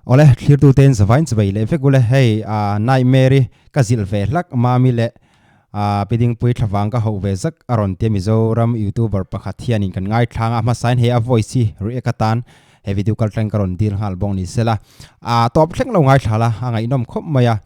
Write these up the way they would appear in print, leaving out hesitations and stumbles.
Awle, thlirtu tein zavain chawei leh vek ule, hei Nightmare-i ka zilh ve hlak Mami leh Pi Dingpui thlavang ka hauh ve zak a rawn tia Mizoram YouTuber pakhat hianin kan ngaithlang a, hmasain hei a voice hi react atan he video kaltlang ka rawn dil nghal bawk ni sela. Tawp thleng lo ngaithla la, a ngaihnawm khawp mai a,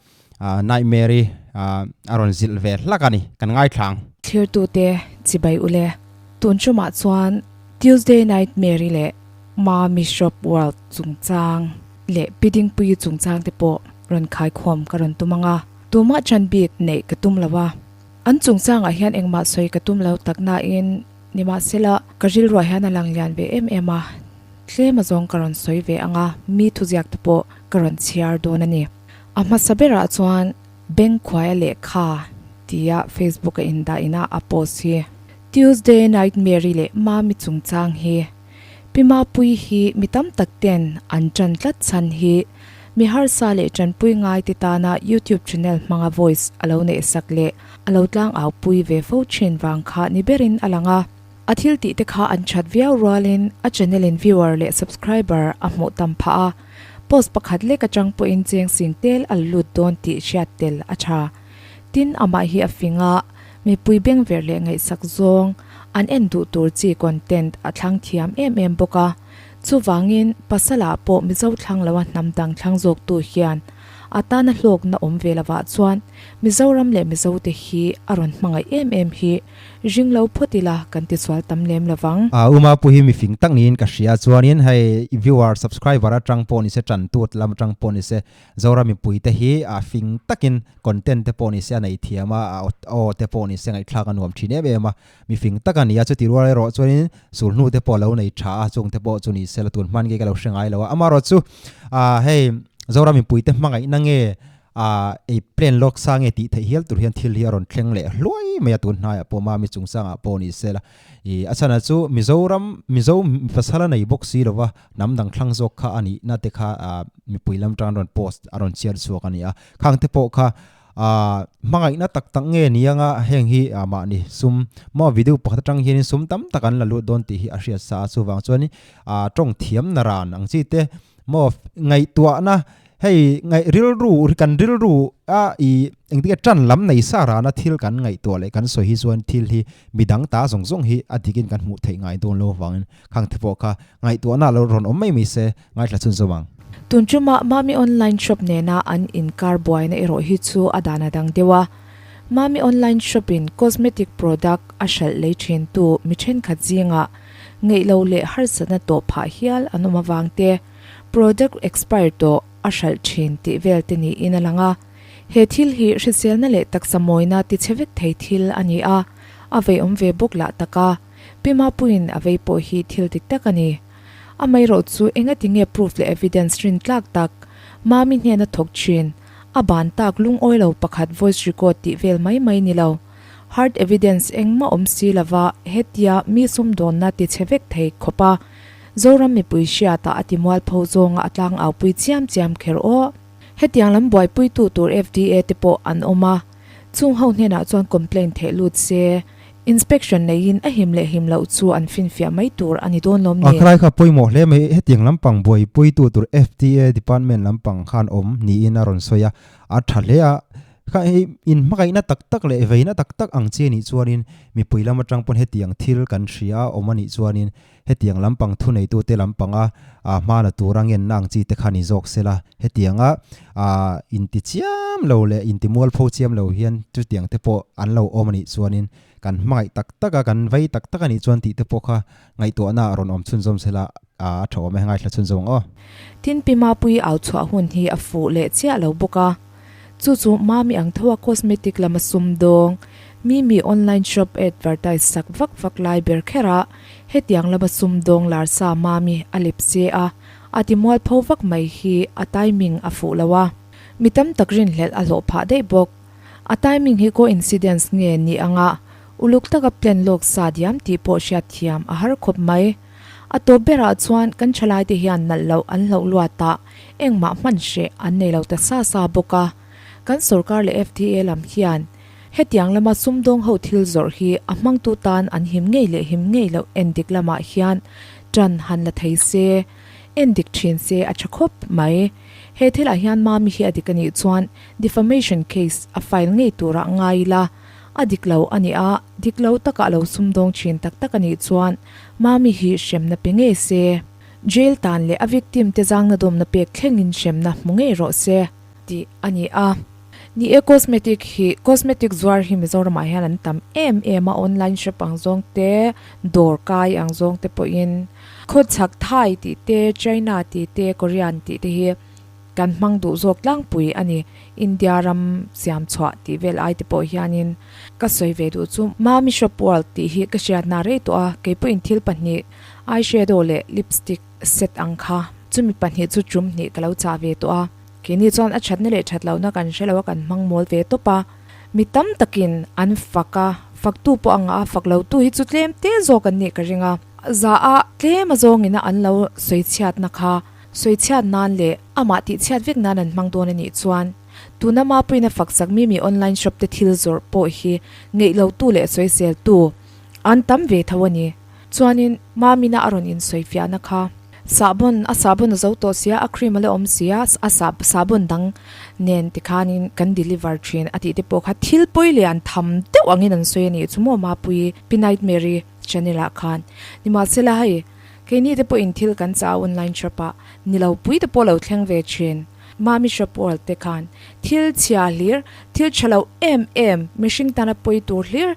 Nightmare-i a rawn zilh ve hlak a ni, kan ngaithlang. Thlirtute chibai ule, tun tumah chuan Tuesday Nightmare-i leh Mami Shop World chungchang leh Pi Dingpuii chungchang te pawh rawn khaikhawm ka rawn tum ang a, tumah chan bik neih ka tum lo a. An chungchangah hian engmah sawi ka tum lo tak nain nimahsela ka rilruah hian a lang lian ve em em a, tlem azawng ka rawn sawi ve ang a, mi thuziak te pawh ka rawn chhiar dawn a ni. A hmasa berah chuan Bengkhuaia lehkha tia Facebook a indah ina a post hi Tuesday Nightmare-i leh Mami chungchang hi Pi Mapuii hi mi tam tak ten an ṭan tlat chhan hi mi harsa leh ṭanpui ngai te tana YouTube channel hmanga voice a lo neih sak leh a lo tlang au pui ve fo ṭhin vang kha ni berin a lang a. A thil tih te kha an ṭhat viau rualin a channel in viewer leh subscriber a hmuh tam phah a, post pakhat lek aṭang pawhin cheng sing tel a la lut dawn tih hriat tel a ṭha. Tin, amah hi a fing a, mipui bengverh leh ngaihsak zawng an en duh tur chi content a thlang thiam em em bawk a. Chuvangin, pasalah pawh Mizo thlang loa hnam dang thlang zawktu hian a tana hlawkna awm ve lovah chuan Mizoram leh Mizote hi a rawn hmangaih em em hi Ring lo phawt ila kan ti sual tam lem lo vang. A uma pu hi mi fing tak niin ka hria chuanin hei viewer subscriber atang pawh nise tan tut lam atang pawh nise Zoram mipui te hi a fing takin content te pawh nise a nei thiam a a aw te pawh nise ngaihthlak a nuam thin em em a mi fing tak a ni a chuti rual erawh chuanin sulhnu te pawh a lo nei tha a chung te pawh chu nise la tun hman nge ka lo hre ngai lo a amaherawh chu hei Zoram mipui te hmangaihna nge A ei plan lawk sa nge tih theih hial tur hian thil hi a rawn thleng leh hluai mai a tun hnaiah pawh Mami chungchangah pawh ni se la. Ih a chhanah chu Mizoram Mizo pasal a nei bawk si lova hnam dang thlang zawk kha a nihna te kha ah mipui lam tan rawn post a rawn chhiar chhuak a ni a. Khang te pawh kha ah hmangaihna tak tak nge ni anga heng hi ah mahni sum maw video pakhat atang hianin sum tam tak an la lut dawn tih hi a hriat sa a chuvang chuanin ah tawng thiamna ran ang chi te maw ngaihtuahna Hei ngaih rilru kan rilru a i engtin nge tan lam nei sa rana thil kan ngaihtuah leh kan sawi hi chuan thil hi midang ta zawng zawng hi a dikin kan hmuh theih ngai dawn lo avangin khang te pawh kha ngaihtuahna lo rawn awm mai mai se ngaithla chhun zawm ang. Tun ṭuma Mami Online Shop nena an inkar buaina erawh hi chu a dan a dang deuh a. Mami Online Shop in cosmetic product a hralh lei ṭhintu mi ṭhenkhat zingah ngeih lo leh harsatna tawh phah hial an awm avang te, Product expire tawh a hralh thin tih vel te niin a lang a. He thil hi hriselna leh taksa mawina ti chhe vek thei thil a ni a, a vei awm ve bawk lah tak a. Pi Mapuiin a vei pawh hi thil dik tak a ni. Amaherawh chu engati nge proof leh evidence rin tlak tak Mami hnena thawk thin, a ban tak lungawi lo pakhat voice record tih vel mai mai ni lo. Hard evidence engmah awm si lova hetia mi sumdawnna ti chhe vek thei khawp a. Zoram mipui hriatah a ti mualpho zawnga a tlang aupui chiam chiam kher aw. Hetiang lam buaipuitu tur FDA te pawh an awm a, chung ho hnenah chuan complaint theh lut se, inspection neiin a him leh him loh chu an finfiah mai tur a ni dawn lawm ni? A khalai kha pawimawh hle mai, hetiang lampang buaipuitu tur FDA department lampang khan awm niin a rawn sawi a, a tha hle a, Kha hei in hmangaihna tak tak leh veina tak tak ang chi anih chuanin mipui lam atang pawn hetiang thil kan hria a awm anih chuanin hetiang lampang thuneitute lampanga ah hmana tura ngenna ang chi te kha ni zawk sela hetianga ah inti chiam lo leh inti mualpho chiam lo hian chutiang te pawh an lo awm anih chuanin kan hmangaih tak tak a kan vei tak tak anih chuan tih te pawh kha ngaihtuahna a rawn awm chhunzawm sela ah a tha awm e ngaithla chhunzawm ang aw. Tin Pi Mapuii au chhuah hun hi a fuh leh chiah lo bawk a. Chu chu Mami ang tho a cosmetic lama sumdawng, Mimi online shop advertise sak vak vak lai ber kher a, hetiang lama sumdawng lar sa Mami a lip che a, a ti mualpho vak mai hi a timing a fuh lo a. Mi tam tak rinhlelh a hlawh phah daih bawk. A timing hi coincidence nge ni anga uluk taka plan lawk sa diam tih pawh hriatthiam a har khawp mai. A tawp berah chuan kan thalaite hian nalh loh an hlauh luat a, engmah hman hreh an nei lo ta sa sa bawk a. Kan sorkar leh FDA lam hian hetiang lama sumdawng ho thil zawrh hi a hmangtu tan an him ngei leh him ngei loh en dik lamah hian tan han la thei se. En dik thin se a tha khawp mai. He thilah hian Mami hi a dik a nih chuan defamation case a file ngei turah ngai ila. A dik lo a nih a, dik lo taka a lo sumdawng thin tak tak a nih chuan Mami hi hremna pe ngei se. Jail tan leh a victim te zangna dawmna pek thlengin hremna hmu ngei rawh se tih a ni a. Ni e cosmetic hi cosmetic zuar hi Mizoramah hian an tam em em a, online shop ang zawng te, dawr kai ang zawng te pawhin Khawchhak Thai tih te, China tih te, Korean tih te hi kan hmang duh zawk tlangpui a ni. India ram siam chhuah tih vel ai te pawh hianin ka sawi ve duh chu Mami Shop World tih hi ka hriatna rei tawh a, keipawhin thil pahnih eyeshadow leh lipstick set ang kha chumi pahnih chu tum hnih ka lo chah ve tawh a. Keini chuan a thatna leh that lohna kan hre lo a kan hmang mawl ve tawp a. Mi tam takin an fak a, faktu pawh a ngah a, fak lotu hi chu tlem te zawk an nih ka ring a. Za a tlem a zawngin a an lo sawi chhiatna kha sawi chhiat nan leh amah tih chhiat vek nan an hmang dawn a nih chuan tuna Mapuiina fak sak mi mi online shop te thil zawrh pawh hi ngeih lo tu leh sawisel tu an tam ve tho a ni. Chuanin Mamina a rawn insawi fiahna kha sahbawn a sahbawn a zo tawh sia a cream a la awm sia a sah sahbawn dang nen tikhanin kan deliver thin a tih te pawh kha thil pawi lian tham deuh angin an sawi a nih chu maw Mapuii Pi Nightmare-i channel ah khan nimahsela hei keini te pawhin thil kan chah a online shop ah nilo pui te pawh lo thleng ve thin Mami shop world te khan thil chhia hlir thil tha lo em em mihring tana pawi tur hlir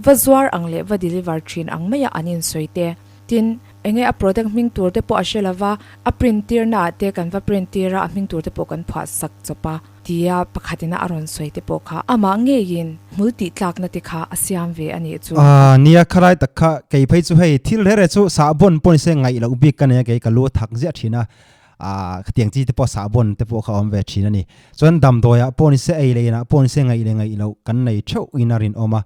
va zuar ang leh va deliver thin ang maia an insawi te tin enge a product hming tur te pawh a hre lova a print tir na ah te kan va print tir a a hming tur te pawh kan phuah sak chawp a. Tia pakhatina a rawn sawi te pawh kha amah ngeiin hmul tih tlakna te kha a siam ve a nih chu. Aaa nia khalai tak kha kei phei chu hei thil reh reh chu sahbawn pawh nise ngaih loh bik ka nei a kei ka lu a thak ziah thin a aaa khatiang chi te pawh sahbawn te pawh kha a awm ve thin a ni. Chuan damdawiah pawh nise ei leh inah pawh nise ngaih leh ngaih loh kan nei theuh in a rinawm a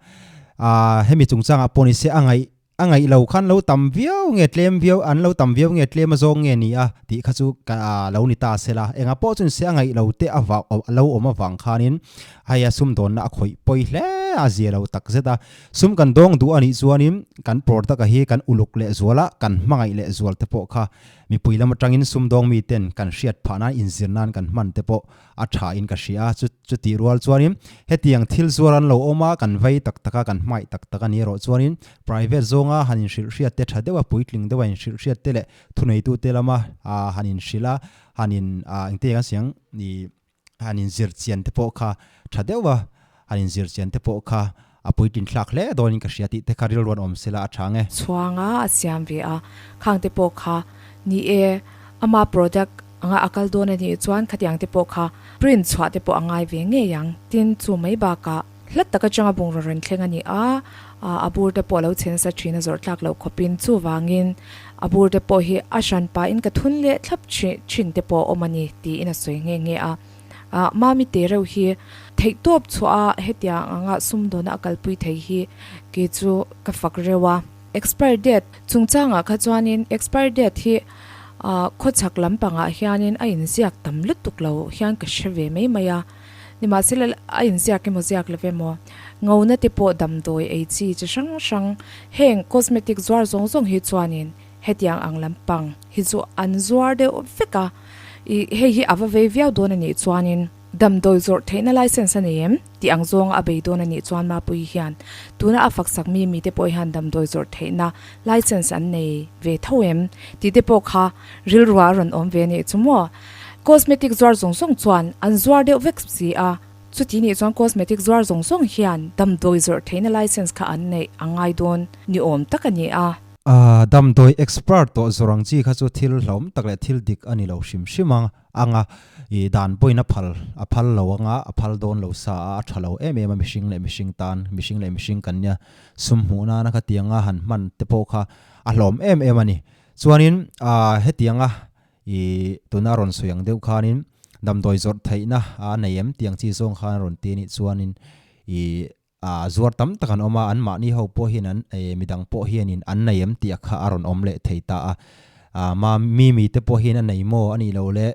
aaa hemi chungchangah pawh nise a ngaih A ngaih lo khan lo tam viau nge tlem viau, an lo tam viau nge tlem a zawng nge ni a tih kha chu ka lo ni ta se la. Engah pawh chuan se a ngaih lo te a vang a lo awm avang khanin hei a sumdawnna a khawih pawi hle a zia lo tak zet a. Sum kan dawng duh a nih chuanin kan product a hi kan uluk leh zual a, kan hmangaih leh zual te pawh kha mipui lam atangin sumdawng miten kan hriat phah nan inzir nan kan hman te pawh a tha in ka hria a, chu chutih rual chuanin hetiang thil zuar an lo awm a, kan vei tak tak a, kan hmaih tak tak a ni erawh chuanin private zawnga han inhrilh hriat te tha deuh a, puitling deuha inhrilh hriat te leh thuneitute lama han inhrilh a, han in engte kan siang ih han inzir chian te pawh kha tha deuh a, han inzir chian te pawh kha a puitlin thlak hle dawnin ka hria tih te kha rilruan awm sela a tha ang e. Chhuanga a siam ve a, khang te pawh kha ni e, ama product anga a kal dawn a nih chuan khatiang te pawh kha print chhuah te pawh a ngai ve ngei ang, tin chu mai bakah hlat tak atanga bungraw rawn thleng a ni a, a bur te pawh a lo chhe nasa thin a zawrh tlak loh khawpin chuvangin a bur te pawh hi a hran pahin ka thun leh thlap thin te pawh a awm a ni tiin a sawi nghe nghe a. Ah Mami te reuh hi theihtawp chhuah a hetiang anga sumdawna a kalpui thei hi kei chu ka fak reuh a. Expire date chungchangah kha chuanin expire date hi ah khawchhak lampangah hianin a inziak tam lutuk lo hian ka hre ve mai mai a. Nimahsela a inziak emaw ziak lo emaw ngona te pawh damdawi ei chi chi hrang hrang heng cosmetic zuar zawng zawng hi chuanin Hetiang ang lampang hi chu an zuar deuh vek a, ih hei hi a va vei viau dawn a nih chuanin damdawi zawrh theihna license a nei em tih ang zawnga a bei dawn a nih chuan Mapuii hian tuna a faksak mi mite pawh hian damdawi zawrh theihna license an nei ve tho em tih te pawh kha rilrua a rawn awm ve a nih chu maw. Cosmetic zuar zawng zawng chuan an zuar deuh vek si a. Chuti nih chuan cosmetic zuar zawng zawng hian damdawi zawrh theihna license kha an neih a ngai dawn ni awm tak a ni a. A damdawi expert tawh zawr ang chi kha chu thil hlauhawm tak leh thil dik a ni lo hrim hrim ang anga i dan pawhin a phal a phal lo anga a phal dawn lo sa a a tha lo em em a mihring leh mihring tan mihring leh mihring kan nia sum hmuh nana khatianga han hman te pawh kha a hlauhawm em em a ni. Chuanin a hetianga I tuna rawn sawi ang deuh khanin damdawi zawrh theihna a nei em tih ang chi zawng khan a rawn ti anih chuanin i a zuar tam tak an awm a, anmahni ho pawh hian an midang pawh hianin an nei em tih a kha a rawn awm leh thei ta a. A ma mi mi te pawh hian a nei maw a nih loh le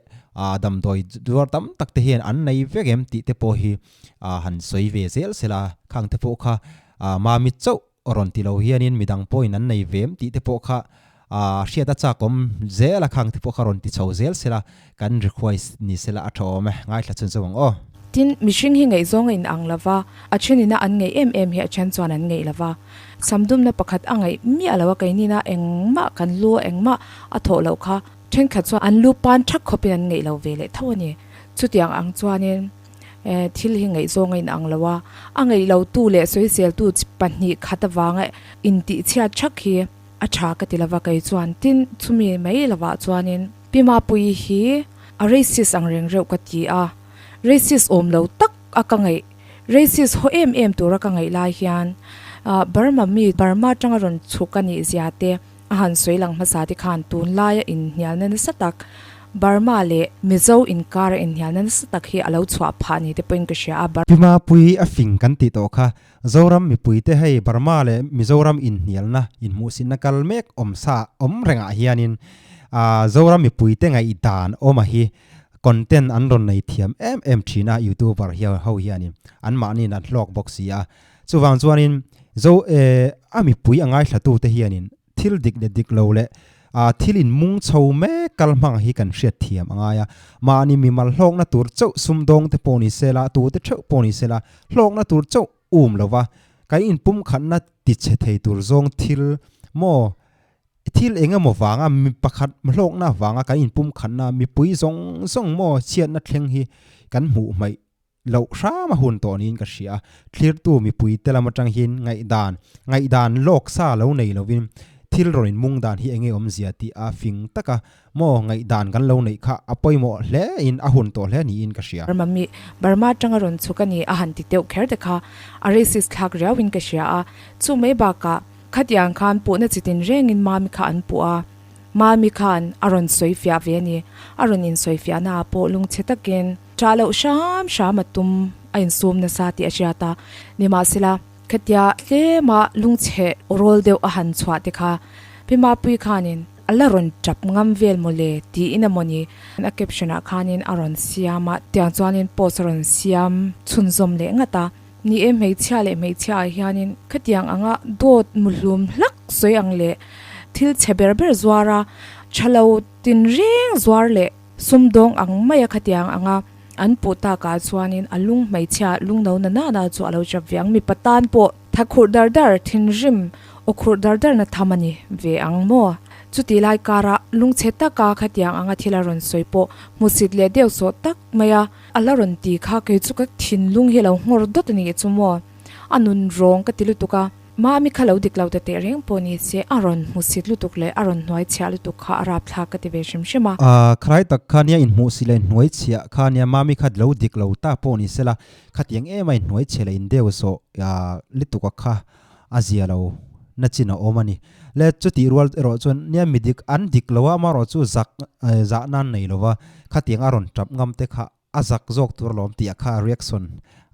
a damdawi zuar tam tak te hian an nei vek em tih te pawh hi a han sawi ve zel sela khang te pawh kha a mami chauh rawn ti lo hianin midang pawhin an nei ve em tih te pawh kha. A hriat a chak awm zel a khang te pawh kha rawn ti chho zel sela kan request ni sela a tha awm e, ngaithla chhun zawk ang aw. Tin, mihring hi ngaihzawng a inang lo va, a thenina an ngaih em em hi a then chuan an ngaih lo va. Samdumna pakhat a ngaih miah lo a, keinina engmah kan lu engmah a thawh loh kha thenkhat chuan an lu pan thak khawpin an ngaih lo ve leh tho a ni. Chutiang ang chuanin thil hi ngaihzawng a inang lo a, a ngaih lotu leh sawiseltu pahnih khat avanga intihchhiat thak hi A tha ka ti lova kei chuan tin chumi mai lovah chuanin Pi Mapuii hi a racist ang reng reuh ka ti a, racist awm lo tak a ka ngaih, racist haw em em tura ka ngaih lai hian Burma mi Burma atanga rawn chhuk a nih zia te a han sawi lang hmasa te khan tunlaia inhnialna nasa tak Burma leh Mizo inkara inhnialna nasa tak hi a lo chhuah phah ni te pawhin ka hria a. Pi Mapuii a fing kan tih tawh kha Zoram mipuite hei Burma leh Mizoram inhnialna, inhmuhsitna kal mek awm sa awm rengah hianin Zoram mipuite ngaihdan awma hi content an rawn nei thiam em em thin a youtuber hian ho hianin anmahniin an hlawk bawk si a. Chuvang chuanin Zo a mipui a ngaithlatute hianin Thil dik leh dik lo leh thil inmung chho mek kal hmang hi kan hriat thiam a ngai a. Mahni mimal hlawkna tur chauh sumdawng te pawh ni sela, tute theuh pawh ni sela, hlawkna tur chauh um lo va, kan inpumkhatna tichhe thei tur zawng thil maw, thil eng emaw vanga mi pakhat hlawkna vanga kan inpumkhatna mipui zawng zawng maw chhiatna thleng hi kan hmuh hmaih loh hram a hun tawh niin ka hria a, thlirtu mipui te lam atang hian ngaihdan, ngaihdan lawk sa lo nei lovin thil rawn inmung dan hi enge awmzia tih a fing tak a, maw ngaihdan kan lo neih kha a pawimawh hle in a hun tawh hle niin ka hria. Burma mi, Burma atanga rawn chhuk a ni a han ti deuh kher te kha a racist thlak riau in ka hria a, chu mai bakah khatiang khan puhna chitin rengin Mami kha an puh a, Mami khan a rawn sawi fiah ve a ni, a rawn insawi fiahna ah pawh lungchhe takin. Ṭah loh hram hram a tum a insum nasa tih a hriat a, nimahsela khatia tlema lungchhe rawl deuh a han chhuah te kha Pi Mapui khanin a la rawn ṭap ngam vel maw le tiin a mawni a caption ah khanin a rawn siam a, tiang chuanin post a rawn siam chhunzawm leh ngat a. Ni e, hmeichhia leh hmeichhia ah hianin khatiang anga dawt muhlum hlak sawi ang leh thil chhe ber ber zuar a, ṭha lo tinreng zuar leh Sumdawng ang maia khatiang anga an puh takah chuanin a lung hmeichhia lungno na na na chu a lo chap ve ang. Mipa tan pawh tha khurh dar dar, thinrim aw khurh dar dar na tham a ni ve ang maw? Chuti lai kara lungchhe taka khatiang anga thil a rawn sawi pawh hmusit leh deuh sawh tak maia a la rawn ti kha kei chu ka thinlung hi a lo nghawr dawt a nih chu maw? A nun rawng ka ti lutuk a. Mami kha lo dik lo ta teh reng pawh ni se, a rawn hmusit lutuk leh a rawn hnuai chhiah lutuk kha a rapthlak ka ti ve hrim hrim a. A kharai tak kha nia inhmuhsi leh hnuai chhiah kha nia Mami kha lo dik lo ta pawh ni sela, khatiang em a inhnuai chhiah leh indeu sawh lutuk a kha a zia lo na chin a awm a ni. Le chutih rual erawh chuan nia mi dik an dik lo a, amaherawh chu zak zah nan nei lo va, khatiang a rawn tap ngam te kha A zak zawk tur alawm tih ah kha reaction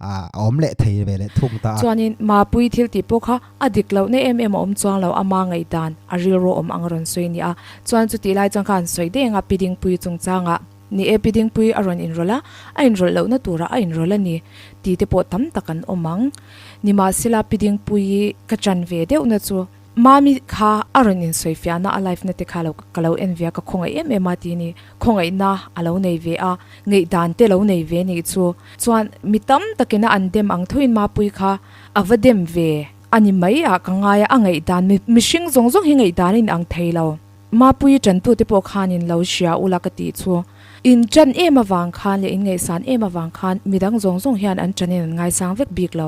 a awm leh thei ve leh thung ta a. Chuanin Mapui thil tih pawh kha a dik lohna em em a awm chuang lo, ama ngaihdan a rilru awm ang a rawn sawi a ni a. Chuan chutih lai chuan kha an sawi daih ang a, Pi Dingpui chungchangah ni e, Pi Dingpui a rawn inrawlh a, a inrawlh lohna turah a inrawlh a ni tih te pawh tam tak an awm ang. Nimahsela Pi Dingpui ka chan ve deuhna chu Mami kha a rawn insawifiahna a live na te kha lo ka lo en ve a, ka khawngaih em em a ti ni. Khawngaihna a lo nei ve a, ngaihdan te lo nei ve nih chu. Chuan mi tam takin a an dem ang thoin Mapui kha a va dem ve a ni mai ah ka ngai a, a ngaihdan mi mihring zawng zawng hi ngaihdan a inang thei lo. Mapui tantute pawh khanin lo hria ula ka tih chu. In tan em avang khan leh in ngaihsan em avang khan midang zawng zawng hian an tanin an ngaisang vek bik lo.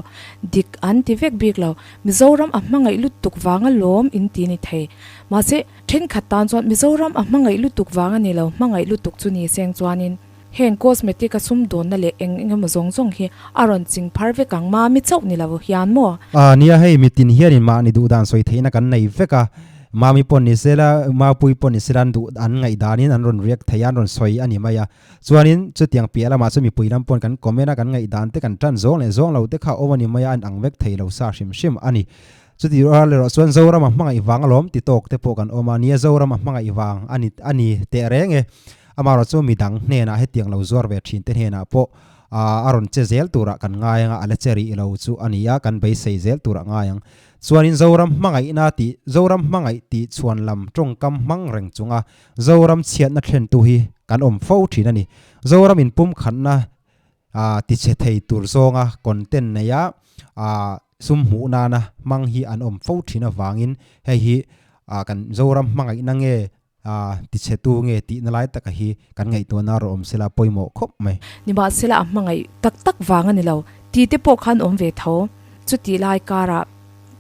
Dik an ti vek bik lo. Mizoram a hmangaih lutuk vang alawm in ti ni thei. Mahse, thenkhat tan chuan Mizoram a hmangaih lutuk vang a ni lo, hmangaih lutuk chu ni seng chuanin heng cosmetic a sumdawnna leh eng eng emaw zawng zawng hi a rawn ching phar vek ang mami chauh ni lo hian maw? Nia hei mitin hianin mahni duhdan sawi theihna kan nei vek a, Mami pawh ni sela, Mapuii pawh ni sela an duh an ngaihdanin an rawn react thei a, an rawn sawi a ni mai a. Chuanin chutiang piah lamah chuan mipui lam pawhin kan comment a, kan ngaihdan te kan tan zawng leh zawng lo te kha a awm a ni mai a, an ang vek thei lo sa hrim hrim a ni. Chuti rual erawh chuan Zoram a hmangaih vang alawm ti tawk te pawh kan awm a, nia Zoram a hmangaih vang a ni a ni teh reng e. Amaherawhchu midang hnenah hetiang lo zuar ve thin te hnenah pawh. A rawn che zel turah kan ngai ang a, a la che rih lo chu a ni a, kan beisei zel turah ngai ang. Chuanin Zoram hmangaihna tih, Zoram hmangaih tih chhuan lam tawngkam hmang reng chunga Zoram chhiatna thlentu hi kan awm fo thin a ni. Zoram inpumkhatna tichhe thei tur zawnga content neia sum hmuh nana hmang hi an awm fo thin avangin hei hi kan Zoram hmangaihna nge tichhe tu nge tihna lai taka hi kan ngaihtuahna rawh awm sela pawimawh khawp mai. Nimahsela a hmangaih tak tak vang a ni lo tih te pawh khan awm ve tho. Chutih lai karah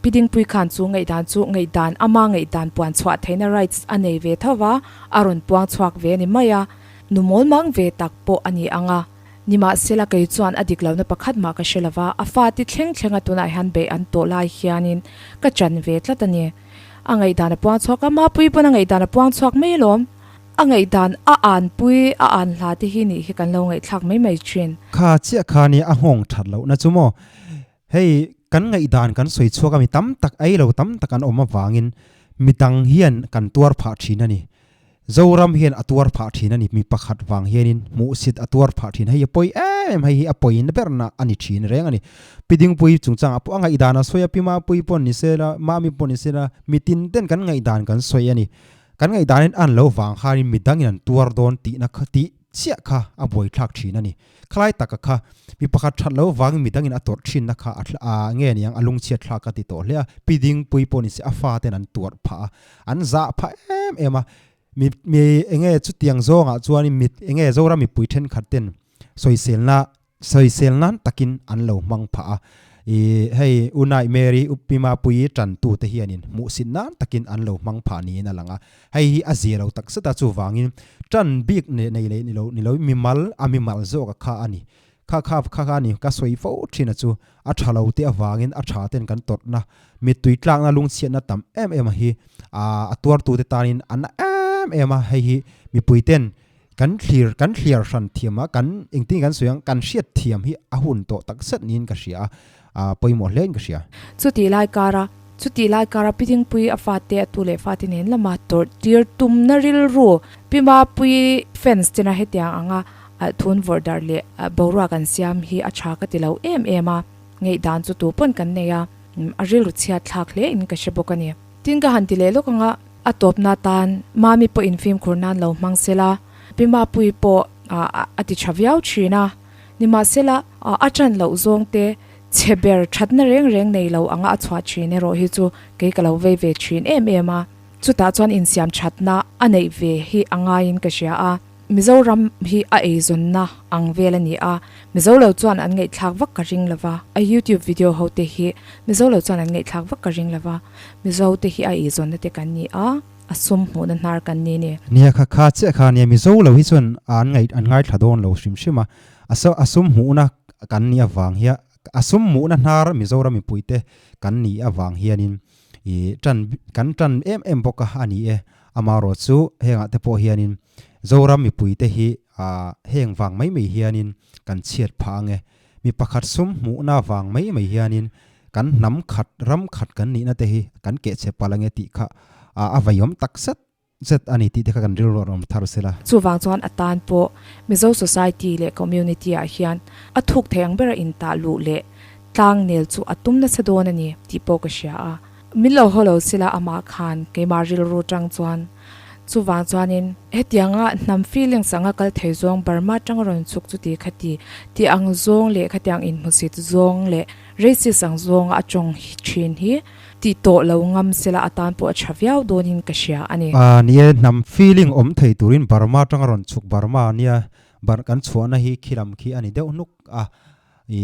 Pi Dingpui khan chu ngaihdan chu ngaihdan ama ngaihdan puan chhuah theihna rights a nei ve tho va, a rawn puang chhuak ve a ni mai a. Nu mawl mang ve tak pawh a ni ang a. Nimahsela kei chuan a dik lohna pakhat mah ka hre lo va, a fate thleng thlenga tunah hian beih an tawh lai hianin ka chan ve tlat a ni. A ngaihdan a puang chhuak a, Mapui pawn a ngaihdan a puang chhuak mai alawm. A ngaihdan a anpui a an hla te hi nih hi kan lo ngaihthlak mai mai thin. Kha chiah kha nia a nghawng that lohna chu maw. Hei kan ngaihdan kan sawi chhuak a mi tam tak ei lo tam tak an awm avangin midang hian kan tuar phah thin a ni. Zoram hian a tuar phah thin a ni, mi pakhat vang hianin hmuhsit a tuar phah thin. Hei a pawi em em, hei hi a pawiin berna a ni thin reng a ni. Pi Dingpui chungchangah pawh a ngaihdan a sawi a, Pi Mapui pawh ni sela, Mami pawh ni sela, mi tin ten kan ngaihdan kan sawi a ni. Kan ngaihdanin an lo vang khanin midangin an tuar dawn tihna kha tih chiah kha a buaithlak thin a ni. Khalai taka kha mi pakhat that lo vangin midangin a tawrh thinna kha a a nge niang a lungchhiat thlak ka ti tawh hle a. Pi Dingpui pawh ni se a faten an tuarh phah a, an zah phah em em a. Mi mi enge chutiang zawngah chuanin mit enge Zoram mipui thenkhat ten sawiselna Sawisel nan takin an lo hmang phah a, i hei U Nai Mary, U Pi Mapuii tantute hianin hmuhsit nan takin an lo hmang phah niin a lang a, hei hi a zia lo tak zet a, chuvangin tan bik nei leh ni lo ni lo mimal a mimal zawk a kha a ni. Kha kha kha kha a ni, ka sawi fo thin a chu, a tha lo te avangin a tha ten kan tawrhna, mittui tlakna lungchhiatna tam em em a hi a tuartute tanin a na em em a, hei hi mipui ten Kan thlir, kan thliar hran thiam a, kan engtin kan sawi ang, kan hriat thiam hi a hun tawh tak zet niin ka hria a, a pawimawh hle in ka hria. Chutih lai kara, chutih lai kara Pi Dingpui a fate a tu leh fate nen lama tawrh tir tumna rilru Pi Mapui fans tena hetiang anga thun vawrh darh leh boruak an siam hi a tha ka ti lo em em a, ngaihdan chu tu pawn kan nei a, a rilru chhiat thlak hle in ka hre bawk a ni. Tin ka han ti leh lawk anga. A tawpna tan Mami pawh infimkhur nan lo hmang sela, Pi Mapuii pawh a ti tha viau thin a. Nimahsela, a ṭan loh zawng te chhe ber ṭhatna reng reng nei lo anga a chhuah thin erawh hi chu kei ka lo vei ve thin em em a. Chutah chuan insiam ṭhatna a neih ve hi a ngaiin ka hria a. Mizoram hi a eizawnna ang vel a ni a, Mizo lo chuan an ngaihthlak vak ka ring lova, a YouTube video ho te hi Mizo lo chuan an ngaihthlak vak ka ring lova, Mizo te hi a eizawnna te kan ni a, a sum hmuhna hnar kan ni ni. Nia kha kha chiah kha nia Mizo lo hi chuan an ngaih an ngaithla dawn lo hrim hrim a, a sum hmuhna kan nih avang hian a sum hmuhna hnar Mizoram mipui te kan nih avang hianin i tan kan tan em em bawk a a ni e, amaherawh chu hengah te pawh hianin Zoram mipui te hi heng vang mai mai hianin kan chhiat phah ang e, mi pakhat sum hmuhna vang mai mai hianin kan hnam khat ram khat kan nihna te hi kan kehchhe palh ang e tih kha a veiawm tak zet zet a ni tih te kha kan rilru a rawn thar sela. Chuvang chuan a tan pawh Mizo society leh community ah hian a thuk thei ang bera intah luh leh tlang nel chu a tum nasa dawn a ni tih pawh ka hria a. Min lo haw lo sila amah khan keimah rilru tang chuan chuvang chuanin hetianga hnam feelings anga kal thei zawng Burma tanga rawn chhuk chu ti kha ti tih ang zawng leh khatiang inhmusit zawng leh racist ang zawnga a tawng thin hi Tih tawh lo ngam sela atan pawh a tha viau dawnin ka hria a ni. A ni e, hnam feeling awm thei turin Burma atanga rawn chhuk Burma nia Bur kan chhuahna hi khilam khi a ni deuh hnuk a, i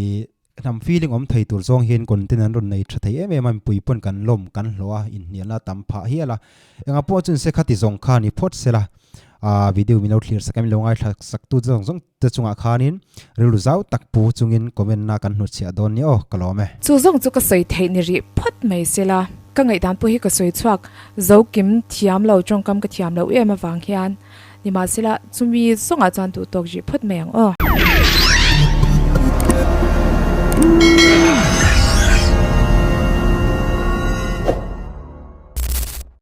hnam feeling awm thei tur zawng hian content an rawn nei tha thei em em a, mipui pawn kan lawm kan hlawh a, inhnialna a tam phah hial a, engah pawh chuan se khati zawng kha ni phawt sela. A video min lo thlir sak a, min lo ngaithla sak tu zawng zawng te chungah khanin rilru zau tak pu chungin comment na kan hnutchhiah dawn nia aw, ka lawm e. Chu zawng chu ka sawi theih ni rih phawt mai sela, ka ngaihdan pawh hi ka sawi chhuak zo kim thiam lo, tawngkam ka thiam loh em avang hian nimahsela chumi zawngah chuan duh tawk rih phawt mai ang aw.